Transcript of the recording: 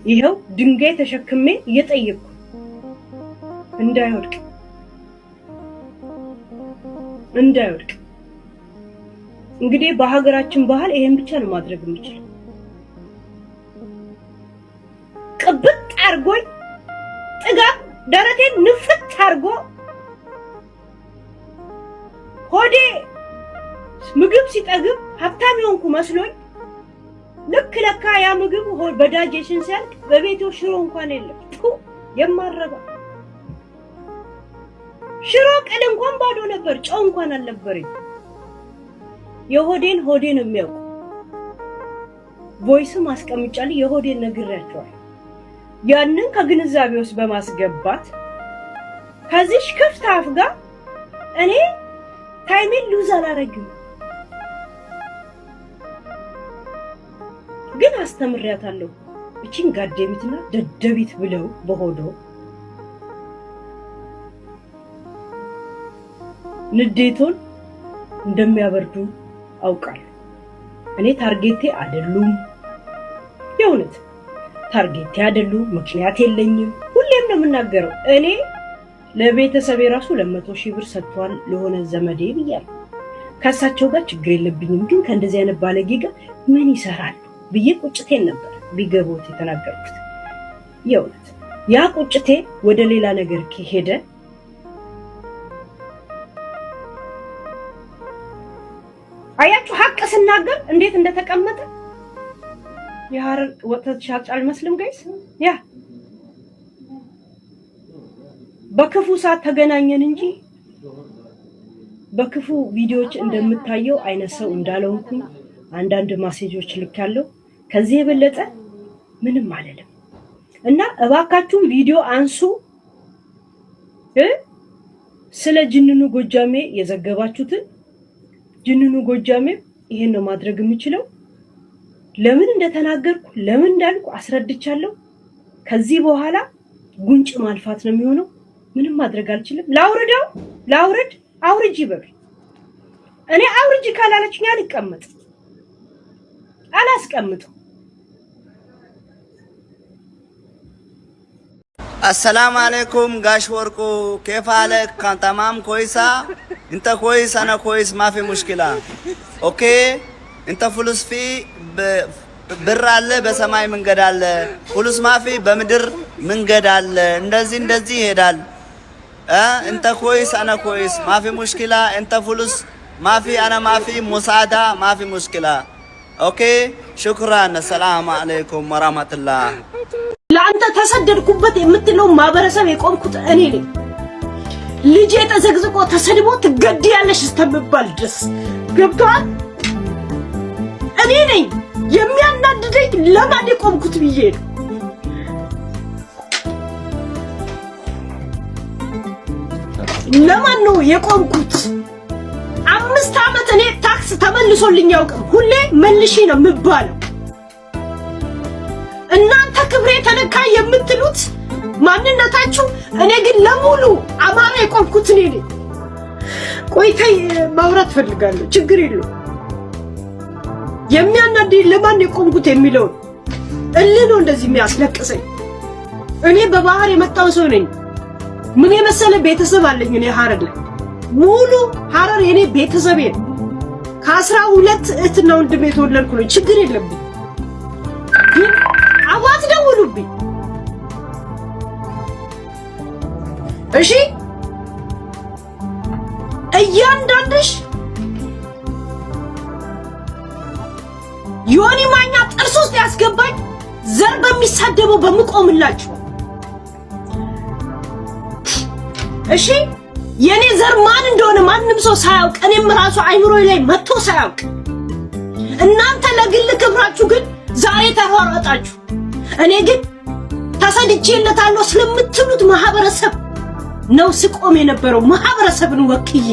ይኸው ድንጋይ ተሸክሜ እየጠየቅኩ እንዳይወድቅ እንዳይወድቅ። እንግዲህ በሀገራችን ባህል ይሄን ብቻ ነው ማድረግ የምችል። ቅብጥ አርጎኝ ጥጋብ ደረቴን ንፍት አርጎ ሆዴ ምግብ ሲጠግብ ሀብታም የሆንኩ መስሎኝ፣ ልክ ለካ ያ ምግብ በ digestion ሲያልቅ በቤቱ ሽሮ እንኳን የለም። የማረባ ሽሮ ቅል እንኳን ባዶ ነበር፣ ጨው እንኳን አልነበረኝ። የሆዴን ሆዴ ነው የሚያውቁ። Voice ም አስቀምጫለሁ፣ የሆዴን ነግሬያቸዋል። ያንን ከግንዛቤ ውስጥ በማስገባት ከዚች ክፍት አፍ ጋር እኔ time ኤን lose አላረግም፣ ግን አስተምሬያታለሁ። እቺን ጋደሚትና ደደቢት ብለው በሆዶ ንዴቶን እንደሚያበርዱ አውቃለሁ። እኔ target ኤ አይደሉም፣ የእውነት target ኤ አይደሉም። ምክንያት የለኝም። ሁሌም ነው የምናገረው። እኔ ለቤተሰቤ ራሱ 200,000 ብር ሰጥቷል ለሆነ ዘመዴ ብያለሁ። ከእሳቸው ጋር ችግር የለብኝም፣ ግን ከእንደዚህ አይነት ባለጌ ጋር ምን ይሰራሉ ብዬ ቁጭቴን ነበር ቢገቦት የተናገርኩት። የእውነት ያ ቁጭቴ ወደ ሌላ ነገር ከሄደ አያችሁ፣ ሀቅ ስናገር እንዴት እንደተቀመጠ። የሀረር ወተት ሻጭ አልመስልም guys። Yeah፣ በክፉ ሰዓት ተገናኘን እንጂ በክፉ ቪዲዮዎች እንደምታየው አይነት ሰው እንዳልሆንኩኝ አንዳንድ ማሴጆች ልካለሁ። ከዚህ የበለጠ ምንም አልልም እና እባካችሁን ቪዲዮ አንሱ። ስለ ጅንኑ ጎጃሜ የዘገባችሁትን፣ ጅንኑ ጎጃሜ ይሄን ነው ማድረግ የምችለው። ለምን እንደተናገርኩ፣ ለምን እንዳልኩ አስረድቻለሁ። ከዚህ በኋላ ጉንጭ ማልፋት ነው የሚሆነው። ምንም ማድረግ አልችልም። ላውርደው፣ ላውርድ፣ አውርጂ በሉ። እኔ አውርጂ ካላለችኝ አልቀመጥም፣ አላስቀምጥም። السلام عليكم ጋሽ ወርቁ፣ كيف حالك؟ كان تمام؟ كويسة؟ انت كويس، انا كويس، ما في مشكلة، okay። انت فلوس في ብር አለ፣ በሰማይ መንገድ አለ። فلوس مافي በምድር መንገድ አለ። እንደዚህ እንደዚህ ይሄዳል። انت كويس، انا كويس، مافي مشكلة። انت فلوس مافي، انا مافي مساعدة، مافي مشكلة، okay። شكرا። السلام عليكم ورحمة الله። ለአንተ ተሰደድኩበት የምትለው ማህበረሰብ የቆምኩት እኔ ነኝ። ልጄ ተዘግዝቆ ተሰድቦ ትገድያለሽ እስከምባል ድረስ ገብቶሃል። እኔ ነኝ የሚያናድደኝ፣ ለማን የቆምኩት ብዬ ነው። ለማን ነው የቆምኩት? 5 ዓመት እኔ tax ተመልሶልኝ ያውቅም። ሁሌ መልሺ ነው የምባለው። እናንተ ክብሬ ተነካ የምትሉት ማንነታችሁ፣ እኔ ግን ለሙሉ አማራ የቆምኩት እኔ ነኝ። ቆይተይ ማውራት ፈልጋለሁ። ችግር የለውም። የሚያናድደኝ ለማን የቆምኩት የሚለውን እልህ ነው እንደዚህ የሚያስለቅሰኝ። እኔ በባህር የመጣው ሰው ነኝ። ምን የመሰለ ቤተሰብ አለኝ። እኔ ሀረር ላይ ሙሉ ሀረር የኔ ቤተሰቤ ነው። ከ12 እህትና ወንድም የተወለድኩ ነው። ችግር የለብኝ። ግን አቧ አትደውሉብኝ። እሺ፣ እያንዳንድሽ ዮኒ ማኛ ጥርስ ውስጥ ያስገባኝ ዘር በሚሳደበው በምቆምላችሁ። እሺ፣ የኔ ዘር ማን እንደሆነ ማንም ሰው ሳያውቅ፣ እኔም ራሱ አይምሮ ላይ መጥቶ ሳያውቅ፣ እናንተ ለግል ክብራችሁ ግን ዛሬ ተሯሯጣችሁ። እኔ ግን ተሰድቼለታለሁ ስለምትሉት ማህበረሰብ ነው ስቆም የነበረው፣ ማህበረሰብን ወክዬ።